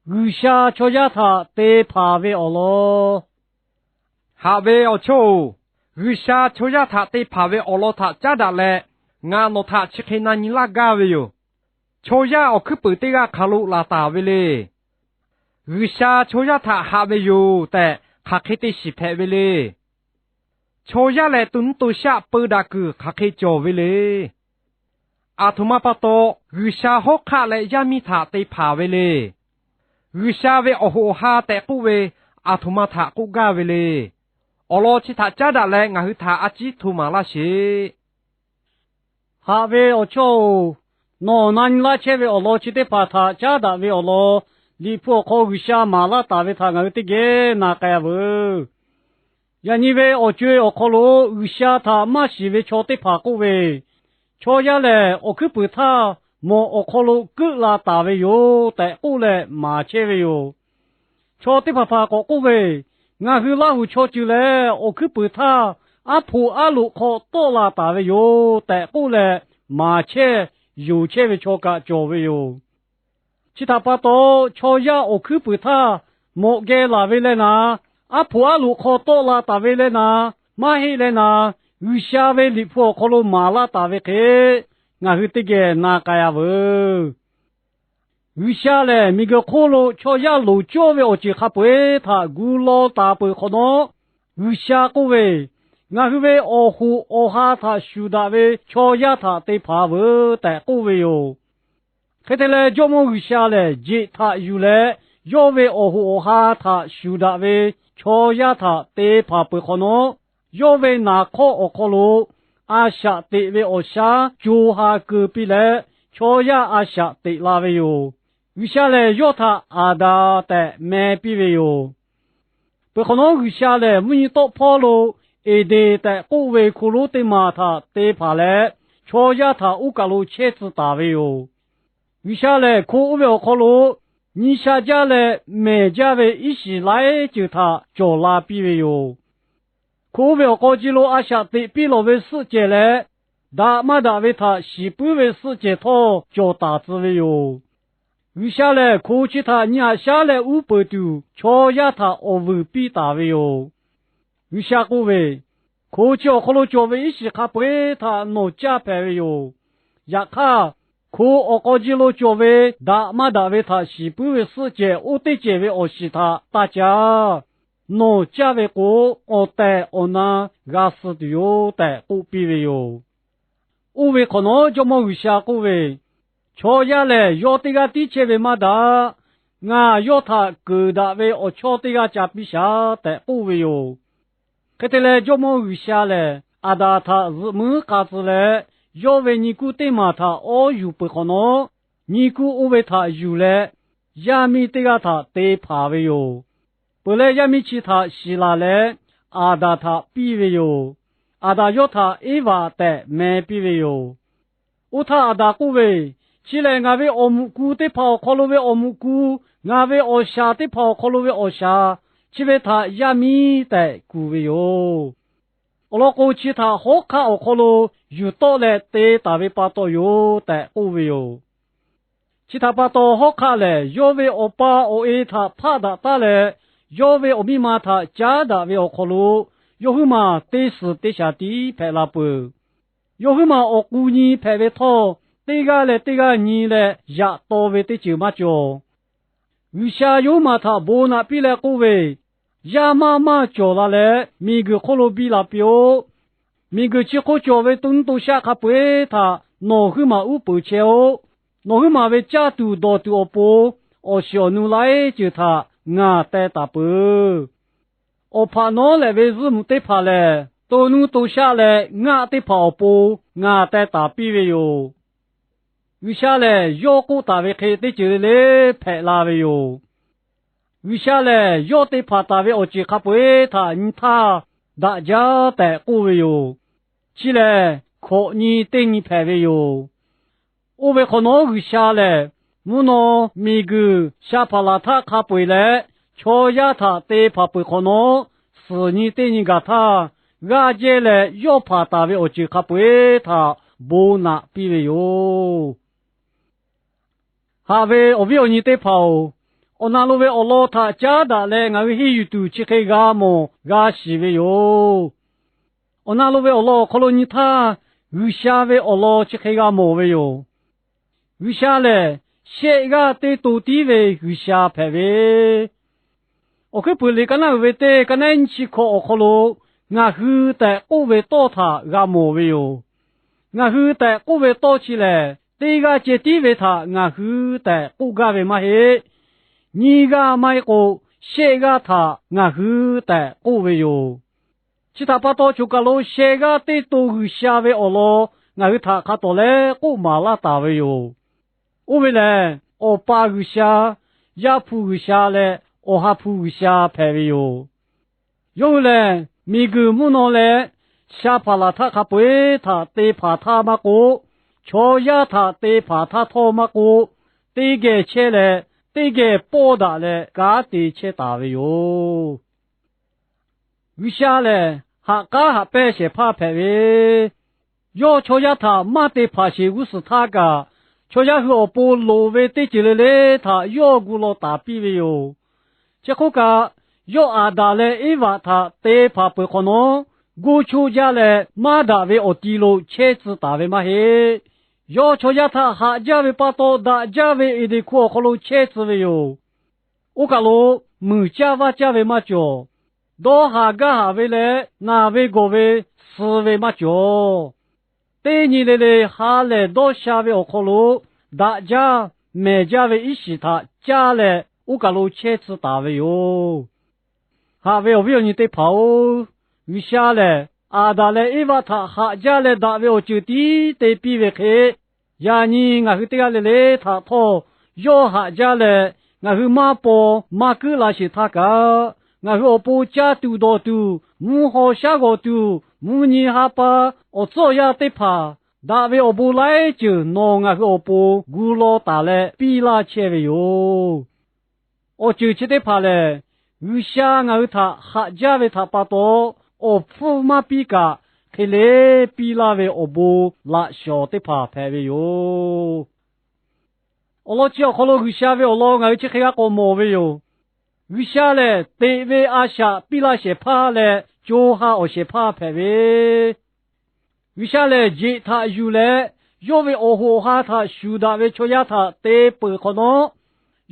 G'uiˬsha chaw yaˇ htaꞈ te hpanˍ ve awˬ lawn. Haꞈ ve awˬ chawˇ-oˬ, G'uiˬsha chaw yaˇ htaꞈ te hpanˍ ve awˬ lawn htaꞈ caˉ daꞈ leh, ngaˬ nawˬ htaꞈ chi hk'e na nyi laˇ gaˇ ve yoˬ. Chaw yaˇ awˬ hkuiˉ puiˍ teˇ g'aˇ hk'aˬ lo laˬ taˍ ve le. G'uiˬsha chaw yaˇ htaꞈ haꞈ ve yoˬ tehꞈ hk'aˬ hk'e te shiˍ hpehꞈ ve le. Chaw yaˇ lehˬ, to nuˇ to shaˆ peu daꞈ kuiˬ hk'aˬ hk'e cawˬ ve le. Aˬ htoꞈ ma pa taw G'uiˬsha hawˉ hk'aˆ leh yaˇ miˇ htaꞈ te hpanˍ ve le. G'uiˬsha ve awˬ hoꞈ awˬ ha tehꞈ k'oˆ ve, aˬ htoꞈ ma htaꞈ k'oˆ gaˇ ve le. Awˬ lawn chi htaꞈ caˉ daꞈ leh ngaˬ hui htaꞈ a ciˉ hto maˍ laˇ sheˍ. Haꞈ ve awˬ chawˇ-oˬ, nawˬ na nyi laˇ chehˇ ve awˬ lawn chi teˇ hpaˍ htaꞈ caˉ daꞈ ve awˬ lawn, Liꞈ hpu awˬ hk'aw G'uiˬsha maˍ laˇ taˍ ve htaꞈ ngaˬ hui teˇ geh na k'ai-a veuˬ. Yaꞈ nyi ve awˬ co-e awˬ hk'aw lo G'uiˬsha htaꞈ maˇ shiˍ ve chaw teˇ hpaˍ k'oˆ ve, chaw yaˇ lehˬ awˬ hkuiˉ puiˍ htaˇ mawꞈ awˬ hk'aw lo keuˆ la taˍ ve yoˬ tehꞈ k'oˆ leh maˍ chehˇ ve yoˬ. Chaw teˇ hpaˍ hpaˍ k'awꞈ k'oˆ ve, ngaˬ hui Laˇhuˍ chaw ceuˬ lehˬ awˬ hkuiˉ puiˍ htaˇ aˉ hpoꞈ aˉ loꞈ hk'aw tawˆ la taˍ ve yoˬ tehꞈ k'oˆ leh maˍ chehˇ, yonˍ chehˇ ve chaw kaꞈ cawˬ ve yoˬ. Chi htaꞈ pa taw, chaw yaˇ awˬ hkuiˉ puiˍ htaˇ mawꞈ geh laˬ ve leh naˍ, aˉ hpoꞈ aˉ loꞈ hk'aw tawˆ la taˍ ve leh naˍ, maˇ heˆ leh naˍ, G'uiˬsha ve Liꞈ hpu awˬ hk'aw lo maˍ laˇ taˍ ve hk'e ngaˬ hui teˇ geh na k'ai-a veuˬ. G'uiˬsha lehˬ miˬguiˬ hk'oˆ lo chaw yaˇ loˍ cawˇ ve awˬ ceuˬ hk'a peu-eˬ htaꞈ gu law taˍ peuˬ hk'awꞈ nawˉ, G'uiˬsha k'oˆ ve, ngaˬ hui ve awˬ hoꞈ awˬ ha htaꞈ shuˍ daꞈ ve chaw yaˇ htaꞈ te hpanˍ veuˬ tehꞈ k'oˆ ve yoˬ. Hk'e te leh, Jawˇmawˇ G'uiˬsha lehˬ jeꞈ htaꞈ yuˬ leh, yawˇ ve awˬ hoꞈ awˬ ha htaꞈ shuˍ daꞈ ve chaw yaˇ htaꞈ te hpanˍ peuˬ hk'awꞈ nawˉ, yawˇ ve naˍ hk'awˇ awˬ hk'aw lo a shaꞈ teꞈ ve awˬ shaˉ co ha keu piˇ leh, chaw yaˇ a shaꞈ teꞈ la ve yoˬ. G'uiˬsha lehˬ yawˇ htaꞈ Aˍdanˍ tehꞈ meh piˇ ve yoˬ. Peuˬ hk'awꞈ nawˉ, G'uiˬsha lehˬ mvuhˇ nyi tawˆ hpawˇ lo Eˍdenˍ tehꞈ k'oˆ ve hko lonˉ teˇ maˬ htaꞈ te hpanˍ leh, chaw yaˇ htaꞈ oˇ kaˬ lo chehˇ tcuh taˍ ve yoˬ. G'uiˬsha lehˬ hko oˇ ve awˬ hk'aw lo nyi sha jaˇ leh mehˬ jaˇ ve iˉ shiˍ laiˉ ceuˬ htaꞈ cawˬ la piˇ ve yoˬ. Hko oˇ ve awˬ k'aw ji lo a shaꞈ teꞈ piˇ lawˬ ve suhˆ cehˬ leh, daꞈ maˇ daꞈ ve htaꞈ shiˍ puiˉ ve suhˆ cehˬ htawˇ cawˬ taˍ tcuh ve yoˬ. G'uiˬsha lehˬ hko chi htaꞈ nyi haꞈ shaˉ leh uˉ peunˍ tuˬ, chaw yaˇ htaꞈ awˬ vuiˬ piˇ taˍ ve yoˬ. G'uiˬsha k'oˆ ve, hko chi awˬ hk'aw lo cawˬ ve iˉ shiˍ hk'a peu-eˬ htaꞈ nawˬ caˇ hpehꞈ ve yoˬ. Yaꞈ hk'aˇ, hko awˬ k'aw ji lo cawˬ ve daꞈ maˇ daꞈ ve htaꞈ shiˍ puiˉ ve suhˆ cehˬ oˇ teˇ cehˬ ve awˬ shiˍ htaꞈ taˇ caˇ. Nawˬ caˇ ve k'o, awˬ tehˬ awˬ na g'a suh tuˬ yoˬ tehꞈ k'oˆ piˇ ve yoˬ. Oˇ ve hk'awꞈ nawˉ, Jawˇmawˇ G'uiˬsha k'oˆ ve, chaw yaˇ lehˬ yawˇ teˇ g'aˇ tiˉ chehˇ ve maˇ daꞈ. Ngaˬ yawˇ htaꞈ keunˍ daꞈ ve awˬ chawˇ teˇ g'aˇ ca piˇ shaˍ tehꞈ k'oˆ ve yoˬ. Hk'e te leh, Jawˇmawˇ G'uiˬsha lehˬ Aˍdanˍ htaꞈ zuhꞈ muiˉ k'a tcuh leh, yawˇ ve nyi kuˇ teˇ maˬ htaꞈ awˉ yuˬ peuˬ hk'awꞈ nawˉ, nyi kuˇ oˇ ve htaꞈ yuˬ leh yaˇ miˇ teˇ g'aˇ htaꞈ te hpanˍ ve yoˬ. Peuˬ leh, yaˇ miˇ chi htaꞈ shiˍ laˬ leh Aˍdanˍ htaꞈ piˇ ve yoˬ. Aˍdanˍ yawˇ htaꞈ Eˇvaꞈ tehꞈ meh piˇ ve yoˬ. Oˇ htaˇ Aˍdanˍ k'oˆ ve, Chi lehˬ ngaˬ ve awˬ muꞈ ku teˇ hpaˍ awˬ hk'aw lo ve awˬ muꞈ ku, ngaˬ ve awˬ shaˍ teˇ hpaˍ awˬ hk'aw lo ve awˬ shaˍ, chi ve htaꞈ yaˇ miˇ tehꞈ kuˬ ve yoˬ. Awˬ lawn k'o, chi htaꞈ hawˉ hk'aˆ awˬ hk'aw lo yuˬ tawˆ leh te taˍ ve pa taw yoˬ tehꞈ k'oˆ ve yoˬ. Chi htaꞈ pa taw, hawˉ hk'aˆ lehˬ yawˇ ve awˬ pa awˬ e htaꞈ hpaˆ daꞈ taˉ leh, yawˇ ve awˬ miˇ ma htaꞈ caˉ daꞈ ve awˬ hk'aw lo, yawˇ huiˉ maˬ teˇ suhˍ teˇ shaˍ tiˉ hpehꞈ la peuˬ. Yawˇ huiˉ maˬ awˬ k'u nyi hpehꞈ ve htawˇ, teˇ g'aˇ leh teˇ g'aˇ nyi leh yaꞈ taw ve teˇ ceuˬ maˇ cawˬ. G'uiˬsha yawˇ huiˉ maˬ htaꞈ bon naꞈ piˇ leh k'oˆ ve, Yaˇ maˇ maˇ cawˬ la leh miˬguiˬ hk'oˆ lo biˇ la piˇ-oˆ. Miˬguiˬ chi hk'oˆ cawˬ ve to nuˇ to shaˆ hk'a peu-eˬ htaꞈ nawˬ huiˉ maˬ uˉ peunˍ chehˇ-oˆ. Nawˬ huiˉ maˬ ve caˇ tuˬ dawˬ tuˬ awˬ pon, awˬ shiˍ awˬ nu laiˉ ceuˬ htaꞈ ngaˬ teh taˍ peuˬ. Awˬ hpaꞈ nawˉ lehꞈ ve zuhˇ muꞈ teˇ hpaˍ lehˬ, to nuˇ to shaˆ leh ngaˆ teˇ hpaˍ awˬ pon ngaˬ teh taˍ piˇ ve yoˬ. G'uiˬsha lehˬ, yawˇ k'oˆ taˍ ve hk'e teˇ ceuˬ le le hpehꞈ la ve yoˬ. G'uiˬsha lehˬ, yawˇ te hpanˍ taˍ ve awˬ ceuˬ hk'a peu-eˬ htaꞈ nyi htaˇ, daꞈ jaˇ tehꞈ k'oˆ ve yoˬ. Chi lehˬ, hkawꞈ nyi teˇ nyi hpehꞈ ve yoˬ. Oˇ ve hk'awꞈ nawˉ, G'uiˬsha lehˬ mvuhˇ naw miˬguiˬ sha hpaˍ laˬ htaˇ hk'a peu-eˬ leh, chaw yaˇ htaꞈ te hpanˍ peuˬ hk'awꞈ nawˉ, suhˍ nyi teˇ nyi gaˬ htaˇ, g'aˇ jehˇ leh yawˇ hpanˍ taˍ ve awˬ ceuˬ hk'a peu-eˬ htaꞈ bon naꞈ piˇ ve yoˬ. Haꞈ ve awˬ viˉ awˬ nyi teˇ hpaˍ-oˬ, Awˬ na lo ve awˬ lawn htaꞈ caˉ daꞈ leh ngaˬ hui henˇ yuˬ tuˬ chi hk'e g'a mawˬ g'a shiˍ ve yoˬ. Awˬ na lo ve awˬ lawn awˬ hk'aw lo nyi htaˇ, G'uiˬsha ve awˬ lawn chi hk'e g'a mawˬ ve yoˬ. G'uiˬsha lehˬ, shehˆ g'aˇ teˇ to tiˉ ve G'uiˬsha hpehꞈ ve, Awˬ hkuiˉ puiˍ liꞈ ka naˉ uiˍ ve teˇ ka naˉ nyiˇ chi hkawꞈ awˬ hk'aw lo, ngaˬ hui tehꞈ k'oˆ ve tawˇ htaꞈ g'a mawˬ ve yoˬ. Ngaˬ hui tehꞈ k'oˆ ve tawˇ chi lehˬ, teˇ g'aˇ ceh tiˉ ve htaꞈ ngaˬ hui tehꞈ k'oˆ gaˇ ve maˇ heˆ. Nyiˇ g'aˇ maˇ heˆ k'o, shehˆ g'aˇ htaꞈ ngaˬ hui tehꞈ k'oˆ ve yoˬ. Chi htaꞈ pa taw, choˬ kaˬ lo sheh g'aˇ teˇ to G'uiˬsha ve awˬ lawn ngaˬ hui htaꞈ hk'a tawˍ leh k'oˆ maˍ laˇ taˍ ve yoˬ. Oˇ ve lehˬ, Awˬ pa G'uiˬsha, Yaˇ hpu G'uiˬsha leh Awˬ ha hpu G'uiˬsha hpehꞈ ve yoˬ. Yawˇ hui lehˬ, miˬguiˬ mvuhˇ naw leh sha hpaˍ laˬ htaˇ hk'a peu-eˬ htaꞈ te hpanˍ htaˇ maˇ k'oˆ, chaw yaˇ htaꞈ te hpanˍ htaˇ htawˇ maˇ k'oˆ, teˇ geh chehˇ leh teˇ geh pawˇ daꞈ leh kanˉ te chehˇ taˍ ve yoˬ. G'uiˬsha lehˬ, haꞈ k'aˉ haꞈ pehnˇ shehˍ hpaˇ hpehꞈ ve, yawˇ chaw yaˇ htaꞈ maˇ te hpanˍ sheˍ g'uˇ suhˍ htaˇ kaꞈ, chaw yaˇ hui awˬ pon loˍ ve teˇ ceuˬ le le htaꞈ yawˇ gu law taˍ piˇ ve yoˬ. Chi hk'oˆ kaꞈ, yawˇ Aˍdanˍ leh Eˇvaꞈ htaꞈ te hpanˍ peuˬ hk'awꞈ nawˉ, goˇ choˆ jaˇ leh maˇ daꞈ ve awˬ ti lo chehˇ tcuh taˍ ve maˇ heˆ. Yawˇ chaw yaˇ htaꞈ haꞈ jaˇ ve pa taw, daꞈ jaˇ ve Eˍdenˍ hkuˇ awˬ hk'aw lo chehˇ tcuh ve yoˬ. Oˇ kaˬ lo muiˬ caˇ vaˇ caˇ ve maˇ cawˬ. Dawˇ haˍ gaˇ haˍ ve leh naˬ ve gawˬ ve suh ve maˇ cawˬ. Teˇ nyi le le ha lehˬ dawˇ sha ve awˬ hk'aw lo daꞈ jaˇ mehˍ jaˇ ve iˉ shiˍ htaꞈ caˇ leh, oˇ kaˬ lo chehˇ tcuh taˍ ve yoˬ. Haꞈ ve awˬ viˉ awˬ nyi teˇ hpaˍ-oˬ, G'uiˬsha lehˬ Aˍdanˍ leh Eˇvaˆ htaꞈ haꞈ jaˇ leh daꞈ ve awˬ ceuˬ tiˉ te piˇ ve hk'e, yaꞈ nyi ngaˬ hui teˇ g'aˇ le le htaꞈ htawˇ yawˇ haꞈ jaˇ leh, ngaˬ hui maˇ paw maˇ kuiˉ la sheˍ htaˇ kaꞈ, ngaˬ hui awˬ pon caˇ tuˬ dawˬ tuˬ, mvuhˇ haw shaˉ g'awˬ tuˬ, mvuhˇ nyi ha pa, awˬ tcuhˉ awˬ yanˇ teˇ hpaˍ, daꞈ ve awˬ bon laiˉ ceuˬ nawˬ ngaˬ hui awˬ pon gu law taˍ leh piˇ laˇ chehˇ ve yoˬ. Awˬ ceuˬ chi teˇ hpaˍ lehˬ, G'uiˬsha ngaˬ hui htaꞈ haꞈ jaˇ ve htaꞈ pa taw, awˬ hpfuhˇ maˇ piˇ kaꞈ hk'e le piˇ laˇ ve awˬ bon laꞈ shawˍ teˇ hpaˍ hpehꞈ ve yoˬ. Awˬ lawn chi awˬ hk'aw lo G'uiˬsha ve awˬ lawn ngaˬ hui chi hk'e g'a k'awꞈ mawˬ ve yoˬ. G'uiˬsha lehˬ, teꞈ ve a shaꞈ piˇ laˇ shehˍ hpaˇ leh co ha awˬ shehˍ hpaˇ hpehꞈ ve, G'uiˬsha lehˬ, jeꞈ htaꞈ yuˬ leh yawˇ ve awˬ hoꞈ awˬ ha htaꞈ shuˍ daꞈ ve chaw yaˇ htaꞈ te peuˬ hk'awꞈ nawˉ,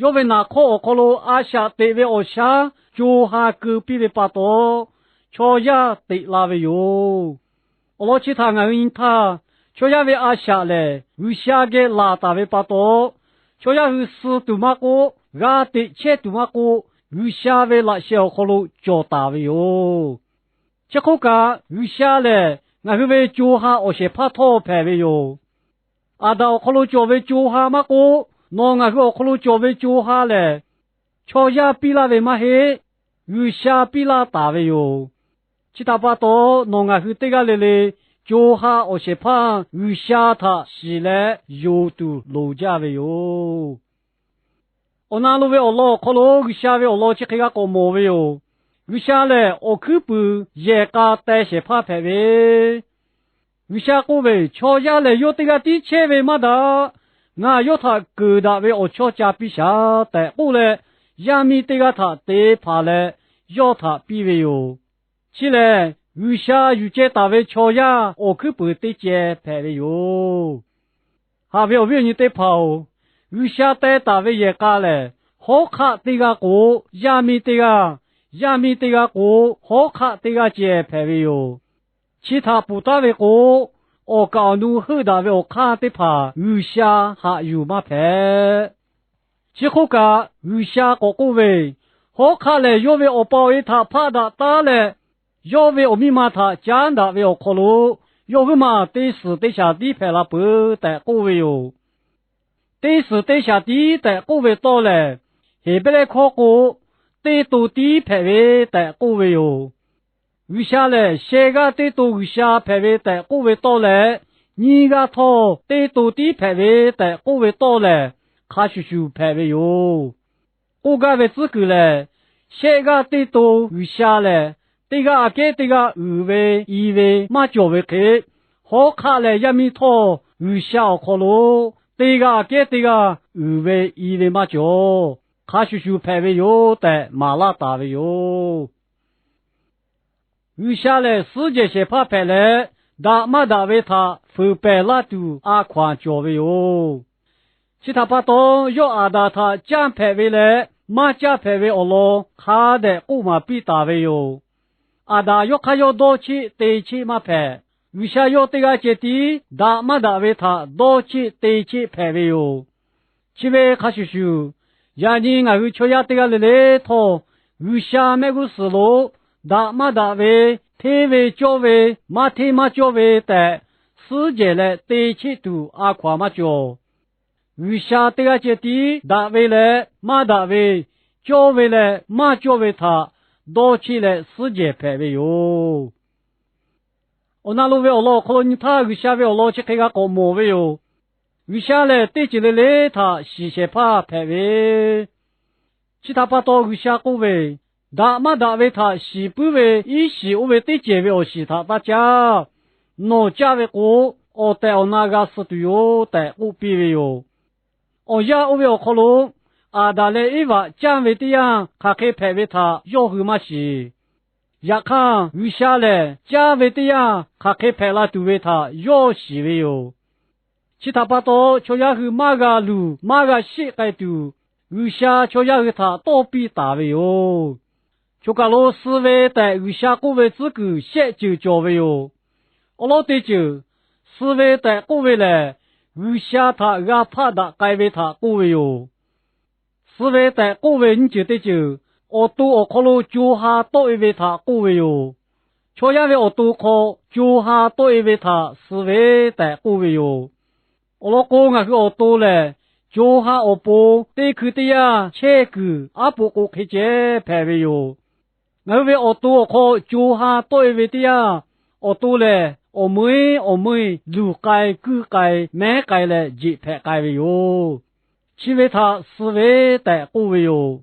yawˇ ve naˍ hk'awˇ awˬ hk'aw lo a shaꞈ teꞈ ve awˬ shaˉ co ha keu piˇ ve pa taw, chaw yaˇ teꞈ la ve yoˬ. Awˬ lawn chi htaꞈ ngaˬ hui nyi htaˇ, chaw yaˇ ve a shaꞈ lehˬ G'uiˬsha geh laˬ taˍ ve pa taw, chaw yaˇ hui suh tuˬ maˇ k'oˆ, g'a teꞈ chehˇ tuˬ maˇ k'oˆ, G'uiˬsha ve laꞈ sheh awˬ hk'aw lo cawˬ taˍ ve yoˬ. Chi hk'oˆ kaꞈ, G'uiˬsha lehˬ ngaˬ hui ve co ha awˬ shehˍ hpaˇ htawˇ hpehꞈ ve yoˬ. Aˍdanˍ awˬ hk'aw lo cawˬ ve co ha maˇ k'oˆ, nawˬ ngaˬ hui awˬ hk'aw lo cawˬ ve co ha lehˬ, chaw yaˇ piˇ laˇ ve maˇ heˆ, G'uiˬsha piˇ laˇ taˍ ve yoˬ. Chi htaꞈ pa taw, nawˬ ngaˬ hui teˇ g'aˇ le le co ha awˬ shehˍ hpaˇ G'uiˬsha htaꞈ shiˍ leh yonˍ tuˬ loˍ jaˇ ve yoˬ. Awˬ na lo ve awˬ lawn awˬ hk'aw lo G'uiˬsha ve awˬ lawn chi hk'e g'a k'awꞈ mawˬ ve yoˬ. G'uiˬsha lehˬ, awˬ hkuiˉ puiˍ yehˬ k'a teh shehˍ hpaˇ hpehꞈ ve, G'uiˬsha k'oˆ ve, Chaw yaˇ lehˬ yawˇ teˇ g'aˇ tiˉ chehˇ ve maˇ daꞈ. Ngaˬ yawˇ htaꞈ keunˍ daꞈ ve awˬ chawˇ ca piˇ shaˍ tehꞈ k'oˆ leh, yaˇ miˇ teˇ g'aˇ htaꞈ te hpanˍ leh yawˇ htaꞈ piˇ ve yoˬ. Chi lehˬ, G'uiˬsha yuˬ ceh taˍ ve chaw yaˇ awˬ hkuiˉ puiˍ teˇ ceh hpehꞈ ve yoˬ. Haꞈ ve awˬ viˉ awˬ nyi teˇ hpaˍ-oˬ, G'uiˬsha teh taˍ ve yehˬ k'a lehˬ, hawˉ hk'aˆ teˇ g'aˇ k'o, yaˇ miˇ teˇ g'aˇ, yaˇ miˇ teˇ g'aˇ k'o, hawˉ hk'aˆ teˇ g'aˇ ceh hpehꞈ ve yoˬ. Chi htaꞈ ponˬ taˉ ve k'o, awˬ kaˍ awˬ nu heuˆ daꞈ ve awˬ hk'aˇ teˇ hpaˍ G'uiˬsha haꞈ yuˬ maˇ hpehꞈ. Chi hk'oˆ kaꞈ, G'uiˬsha k'awꞈ k'oˆ ve, Hawˉ hk'aˆ lehˬ yawˇ ve awˬ pa awˬ e htaꞈ hpaˆ daꞈ taˉ leh, yawˇ ve awˬ miˇ ma htaꞈ caˉ daꞈ ve awˬ hk'aw lo, yawˇ huiˉ maˬ teˇ suhˍ teˇ shaˍ tiˉ hpehꞈ la peuˬ tehꞈ k'oˆ ve yoˬ. Teˇ suhˍ teˇ shaˍ tiˉ tehꞈ k'oˆ ve tawˇ lehˬ, Heˍbrehˇ hkawˇ k'o, teˇ to tiˉ hpehꞈ ve tehꞈ k'oˆ ve yoˬ. G'uiˬsha lehˬ, sheh g'aˇ teˇ to G'uiˬsha hpehꞈ ve tehꞈ k'oˆ ve tawˇ leh, nyiˇ g'aˇ htawˇ teˇ to tiˉ hpehꞈ ve tehꞈ k'oˆ ve tawˇ lehˬ, hk'a shuˍ shuˍ hpehꞈ ve yoˬ. K'oˆ gaˇ ve tcuhˉ kuiˬ lehˬ, shehˆ g'aˇ teˇ to G'uiˬsha lehˬ, teˇ g'aˇ aꞈ kehˉ teˇ g'aˇ uiˍ ve i ve maˇ cawˬ ve hk'e, hawˉ hk'aˆ leh yaˇ miˇ htawˇ G'uiˬsha awˬ hk'aw lo teˇ g'aˇ aꞈ kehˉ teˇ g'aˇ uiˍ ve i ve maˇ cawˬ. hk'a shuˍ shuˍ hpehꞈ ve yoˬ tehꞈ maˍ laˇ taˍ ve yoˬ. G'uiˬsha lehˬ suhˉ jehˬ shehˍ hpaˇ hpehꞈ leh, daꞈ maˇ daꞈ ve htaꞈ fuiˍ pehˍ laˇ tuˬ a hkaw-anˬ cawˬ ve yoˬ. Chi htaꞈ pa taw, yawˇ Aˍdanˍ htaꞈ canˇ hpehꞈ ve leh maˇ canˇ hpehꞈ ve awˬ lawn hk'a dehꞈ k'oˆ maˍ piˇ taˍ ve yoˬ. Aˍdanˍ yawˇ hk'aˇ yawˇ dawˇ cheˆ te cheˆ maˇ hpehꞈ. G'uiˬsha yawˇ teˇ g'aˇ ceh tiˉ daꞈ maˇ daꞈ ve htaꞈ dawˇ cheˆ te cheˆ hpehꞈ ve yoˬ. Chi ve hk'a shuˍ shuˍ, yaꞈ nyi ngaˬ hui chaw yaˇ teˇ g'aˇ le le htawˇ, G'uiˬsha mehˆ g'uˇ suhˍ lo daꞈ maˇ daꞈ ve, hteˇ ve cawˇ ve, maˇ hteˇ maˇ cawˇ ve tehꞈ, suhˉ jehˬ leh te cheˆ tuˬ a hkaw-anˬ maˇ cawˬ. G'uiˬsha teˇ g'aˇ ceh tiˉ daꞈ ve leh maˇ daꞈ ve, cawˇ ve leh maˇ cawˇ ve htaꞈ dawˇ cheˆ leh suhˉ jehˬ hpehꞈ ve yoˬ. Awˬ na lo ve awˬ lawn awˬ hk'aw lo nyi htaˇ, G'uiˬsha ve awˬ lawn chi hk'e g'a k'awꞈ mawˬ ve yoˬ. G'uiˬsha lehˬ, teˇ ceuˬ le le htaꞈ shiˍ shehˍ hpaˇ hpehꞈ ve, chi htaꞈ pa taw G'uiˬsha k'oˆ ve, Daꞈ maˇ daꞈ ve htaꞈ shiˍ puiˉ ve iˉ shiˍ oˇ ve teˇ cehˬ ve awˬ shiˍ htaꞈ taˇ caˇ. Nawˬ caˇ ve k'o, awˬ tehˬ awˬ na g'a suh tuˬ yoˬ tehꞈ k'oˆ piˇ ve yoˬ. Awˬ yanˇ oˇ ve awˬ hk'aw lo, Aˍdanˍ leh Eˇvaꞈ canˇ ve teˇ yanˇ hk'aˬ hk'e hpehꞈ ve htaꞈ yawˇ hui maˇ shiˍ. Yaꞈ hk'aˇ, G'uiˬsha lehˬ canˇ ve teˇ yanˇ hk'aˬ hk'e hpehꞈ la tuˬ ve htaꞈ yawˇ shiˍ ve yoˬ. Chi htaꞈ pa taw, chaw yaˇ hui maˇ g'a luˬ maˇ g'a sheˆ k'ai tuˬ, G'uiˬsha chaw yaˇ hui htaꞈ tawˇ piˇ taˍ ve yoˬ. Choˬ kaˬ lo suh ve tehꞈ G'uiˬsha k'oˆ ve tcuhˉ kuiˬ shehˆ ceuˬ cawˬ ve yoˬ. Awˬ lawn teˇ ceuˬ, suh ve tehꞈ k'oˆ ve lehˬ, G'uiˬsha htaꞈ g'a hpaˆ daꞈ k'ai ve htaꞈ k'oˆ ve yoˬ. Suh ve tehꞈ k'oˆ ve nyiˇ ceuˬ teˇ ceuˬ, awˬ to awˬ hk'aw lo co ha tawˆ e ve htaꞈ k'oˆ ve yoˬ. Chaw yaˇ ve awˬ to hk'aw co ha tawˆ e ve htaꞈ suh ve tehꞈ k'oˆ ve yoˬ. Awˬ lawn k'o, ngaˬ hui awˬ to lehˬ, co ha awˬ pon teˇ hkui teˇ yanˇ chehˇ kuiˬ aˉ poꞈ k'o hk'e ceh hpehꞈ ve yoˬ. Ngaˬ hui ve awˬ to awˬ hk'aw co ha tawˆ e ve teˇ yanˇ, awˬ to lehˬ awˬ meuiˉ awˬ meuˇ luˬ k'ai kuiˇ k'ai mehˉ k'ai leh jeꞈ hpehꞈ k'ai ve yoˬ. Chi ve htaꞈ suh ve tehꞈ k'oˆ ve yoˬ.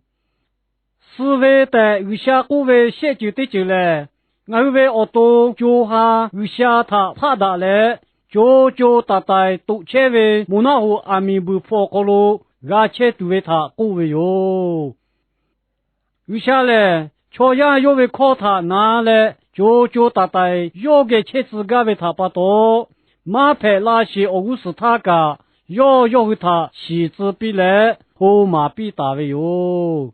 Suh ve tehꞈ G'uiˬsha k'oˆ ve shehˆ ceuˬ teˇ ceuˬ lehˬ, ngaˬ hui ve awˬ to co ha G'uiˬsha htaꞈ hpaˆ daꞈ leh, co co taiˍ taiˍ toꞈ chehˇ ve moˬ naˆ hoꞈ aˬ miˍ buiˬ hpu awˬ hk'aw lo g'a chehˇ tuˬ ve htaꞈ k'oˆ ve yoˬ. G'uiˬsha lehˬ, chaw yaˇ yawˇ ve hkawˇ htaꞈ na leh co co taiˍ taiˍ yawˇ geh chehˇ tcuh gaˇ ve htaꞈ pa taw, maˇ hpehꞈ la sheˍ awˬ g'uˇ suhˍ htaˇ kaꞈ, yawˇ yawˇ hui htaꞈ shiˍ tcuh piˇ leh hto maˍ piˇ taˍ ve yoˬ.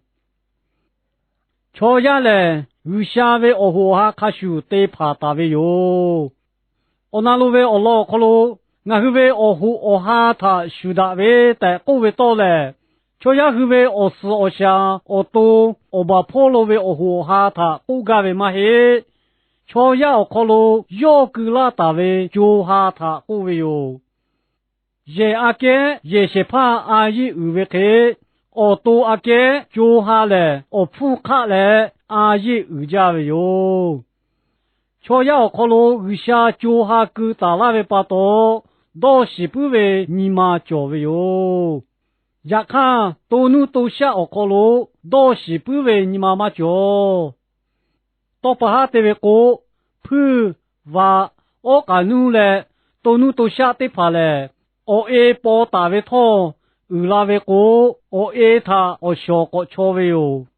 Chaw yaˇ lehˬ, G'uiˬsha ve awˬ hoꞈ awˬ ha hk'a shuˍ te hpanˍ taˍ ve yoˬ. Awˬ na lo ve awˬ lawn awˬ hk'aw lo, ngaˬ hui ve awˬ hoꞈ awˬ ha htaꞈ shuˍ daꞈ ve tehꞈ k'oˆ ve tawˇ lehˬ, chaw yaˇ hui ve awˬ suhˍ awˬ shaˍ, awˬ to, awˬ baˬ hpawˇ lo ve awˬ hoꞈ awˬ ha htaꞈ k'oˆ gaˇ ve maˇ heˆ. Chaw yaˇ awˬ hk'aw lo yawˇ keu laˇ taˍ ve co ha htaꞈ k'oˆ ve yoˬ. Yehˬ aꞈ kehˉ yehˬ shehˍ hpaˇ a yeˇ uiˍ ve hk'e, awˬ to aꞈ kehˉ co ha lehˬ awˬ hpfuhˇ hk'aˆ leh a yeˇ uiˍ jaˇ ve yoˬ. Chaw yaˇ awˬ hk'aw lo G'uiˬsha co ha keu taˍ laˇ ve pa taw, dawˇ shiˍ puiˉ ve nyi ma cawˬ ve yoˬ. Yaꞈ hk'aˇ, to nuˇ to shaˆ awˬ hk'aw lo dawˇ shiˍ puiˉ ve nyi ma maˇ cawˬ. Tawˇ pa haˉ te ve k'o, hpuiˇ, vaꞈ, awˉ k'aꞈ nuˇ leh to nuˇ to shaˆ teˇ hpaˍ lehˬ, awˬ e paw taˍ ve htawˇ uiˍ la ve k'o, awˬ e htaꞈ awˬ shawˍ k'awꞈ chaw ve yoˬ.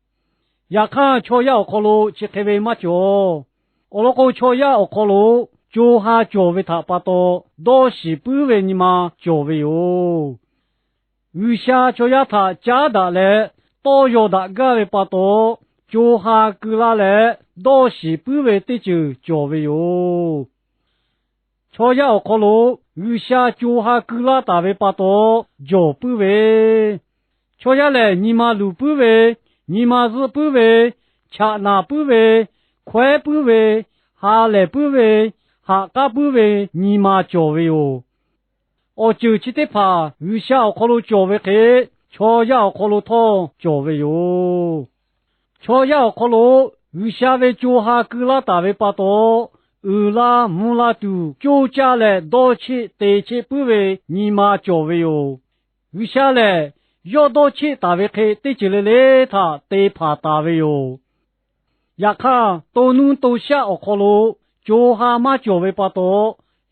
Yaꞈ hk'aˇ, chaw yaˇ awˬ hk'aw lo chi hk'e ve maˇ cawˬ. Awˬ lawn k'o, chaw yaˇ awˬ hk'aw lo co ha cawˬ ve htaꞈ pa taw, dawˇ shiˍ puiˉ ve nyi ma cawˬ ve yoˬ. G'uiˬsha chaw yaˇ htaꞈ caˉ daꞈ leh tawˇ yaw daꞈ gaˇ ve pa taw, co ha keu laˇ leh dawˇ shiˍ puiˉ ve teˇ ceuˬ cawˬ ve yoˬ. Chaw yaˇ awˬ hk'aw lo G'uiˬsha co ha keu laˇ taˍ ve pa taw, jawˬ puiˉ ve, chaw yaˇ lehˬ nyi ma luˬ puiˉ ve, nyi ma zuhˆ puiˉ ve, chaꞈ naˍ puiˉ ve, hkawehˉ puiˉ ve, ha lehˬ puiˉ ve, haꞈ k'aˉ puiˉ ve nyi ma cawˬ ve yoˬ. Awˬ ceuˬ chi teˇ hpaˍ G'uiˬsha awˬ hk'aw lo cawˬ ve hk'e, chaw yaˇ awˬ hk'aw lo htawˇ cawˬ ve yoˬ. Chaw yaˇ awˬ hk'aw lo G'uiˬsha ve co ha keu laˇ taˍ ve pa taw, uiˍ la mvuh la tuˬ coˇ caˇ leh dawˇ cheˆ te cheˆ puiˉ ve nyi ma cawˬ ve yoˬ. G'uiˬsha lehˬ, yawˇ dawˇ cheˆ taˍ ve hk'e teˇ ceuˬ le le htaꞈ te hpanˍ taˍ ve yoˬ. Yaꞈ hk'aˇ, to nuˇ to shaˆ awˬ hk'aw lo co ha maˇ cawˬ ve pa taw,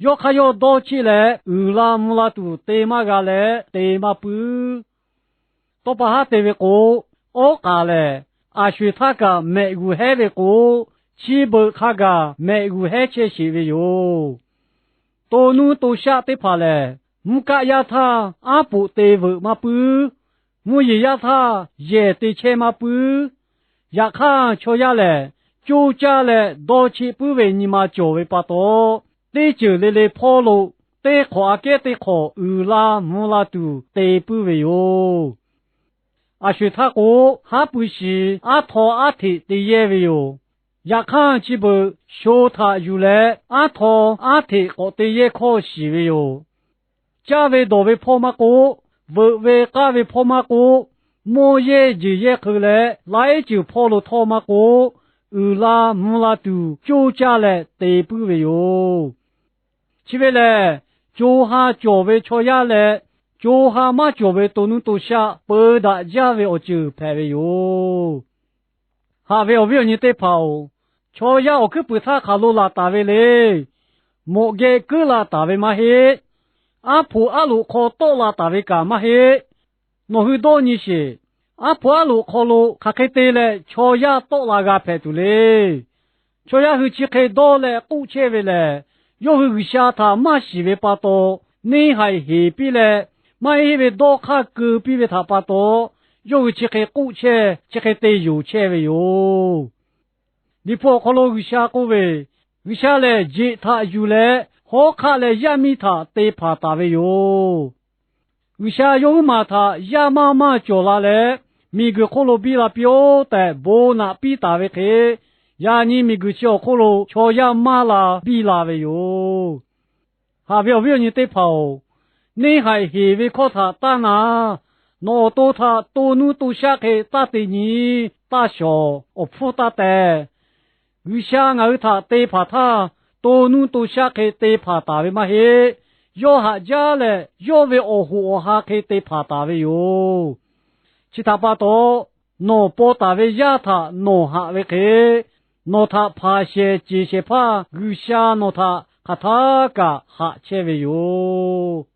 yawˇ hk'aˇ yawˇ dawˇ cheˆ leh uiˍ la mvuh la tuˬ te maˇ g'a leh te maˇ puiˉ. Tawˇ pa haˉ te ve k'o, awˉ k'aˍ lehˬ, aˬ sho-eˬ htaˇ kaꞈ mehꞈ g'uˬ hehˉ ve k'o, chi beuꞈ hk'a gaˬ mehꞈ g'uˬ hehˉ chehˇ sheˍ ve yoˬ. To nuˇ to shaˆ teˇ hpaˍ lehˬ, mvuhˇ kaˆ yaˇ htaˇ aˉ poꞈ te veuꞈ maˇ puiˉ. Mvuhˇ yeˬ yaˇ htaˇ yehˬ te chehˇ maˇ puiˉ. Yaꞈ hk'aˇ, chaw yaˇ lehˬ coˇ caˇ leh dawˇ cheˆ puiˉ ve nyi ma cawˬ ve pa taw, teˇ ceuˬ le le hpawˇ lo teˇ hk'awꞈ aꞈ kehˉ teˇ hk'awꞈ uiˍ la mvuh la tuˬ te puiˉ ve yoˬ. Aˬ sho-eˬ htaˇ k'o, haˉ pui shiˍ aˉ htaw aˉ hteꞈ te yehˇ ve yoˬ. Yaꞈ hk'aˇ, chi beuꞈ sho htaꞈ yuˬ leh aˉ htaw aˉ hteꞈ k'awꞈ te yehˇ hkawˇ shiˍ ve yoˬ. Caˇ ve dawˬ ve hpawˇ maˇ k'oˆ, veuꞈ ve k'aˇ ve hpawˇ maˇ k'oˆ, mawˇ yehˇ jeˬ yehˇ hk'eu leh laiˉ ceuˬ hpawˇ lo htawˇ maˇ k'oˆ, uiˍ la mvuh la tuˬ coˇ caˇ leh te puiˉ ve yoˬ. Chi ve lehˬ, co ha cawˬ ve chaw yaˇ leh co ha maˇ cawˬ ve to nuˇ to shaˆ peu daꞈ jaˇ ve awˬ ceuˬ hpehꞈ ve yoˬ. Haꞈ ve awˬ viˉ awˬ nyi teˇ hpaˍ-oˬ, chaw yaˇ awˬ hkuiˉ puiˍ htaˇ hk'aˬ lo laˬ taˍ ve le. Mawꞈ geh kuiˉ la taˍ ve maˇ heˆ. Aˉ hpoꞈ aˉ loꞈ hk'aw tawˆ la taˍ ve kaꞈ maˇ heˆ. Nawˬ hui dawˇ nyi sheˍ. Aˉ hpoꞈ aˉ loꞈ hk'aw lo hk'aˬ hk'e te leh chaw yaˇ tawˆ la g'a hpehꞈ tuˬ le. Chaw yaˇ hui chi hk'e dawˇ leh k'oˆ chehˇ ve lehˬ, yawˇ hui G'uiˬsha htaꞈ maˇ shiˍ ve pa taw, neˇ haiˬ heˍ piˇ leh, maˇ heˆ ve dawˇ hk'aˇ keu piˇ ve htaꞈ pa taw, yawˇ hui chi hk'e k'oˆ chehˇ, chi hk'e te yonˍ chehˇ ve yoˬ. Liꞈ hpu awˬ hk'aw lo G'uiˬsha k'oˆ ve, G'uiˬsha lehˬ jeꞈ htaꞈ yuˬ leh hawˉ hk'aˆ leh yaˇ miˇ htaꞈ te hpanˍ taˍ ve yoˬ. G'uiˬsha yawˇ huiˉ maˬ htaꞈ yaˇ maˇ maˇ cawˬ la leh, miˬguiˬ hk'oˆ lo biˇ la piˇ-oˆ tehꞈ bon naꞈ piˇ taˍ ve hk'e, yaꞈ nyi miˬguiˬ chi awˬ hk'oˆ lo chaw yaˇ maˇ la biˇ la ve yoˬ. Haꞈ ve awˬ viˉ awˬ nyi teˇ hpaˍ-oˬ, neˇ haiˬ heˍ ve hkawˇ htaꞈ taˇ na. Nawˬ awˬ to htaꞈ to nuˇ to shaˆ hk'e taˇ te nyi, taˇ shawˍ, awˬ hpfuhˇ taˇ teh. G'uiˬsha ngaˬ hui htaꞈ te hpanˍ htaˇ, to nuˇ to shaˆ hk'e te hpanˍ taˍ ve maˇ heˆ. Yawˇ haꞈ jaˇ leh yawˇ ve awˬ hoꞈ awˬ ha hk'e te hpanˍ taˍ ve yoˬ. Chi htaꞈ pa taw, nawˬ paw taˍ ve yaˇ htaꞈ nawˬ haꞈ ve hk'e, nawˬ htaꞈ hpanˍ shehˍ ceˬ shehˍ hpaˇ G'uiˬsha nawˬ htaꞈ hk'aˬ htaˇ kaꞈ haꞈ chehˇ ve yoˬ.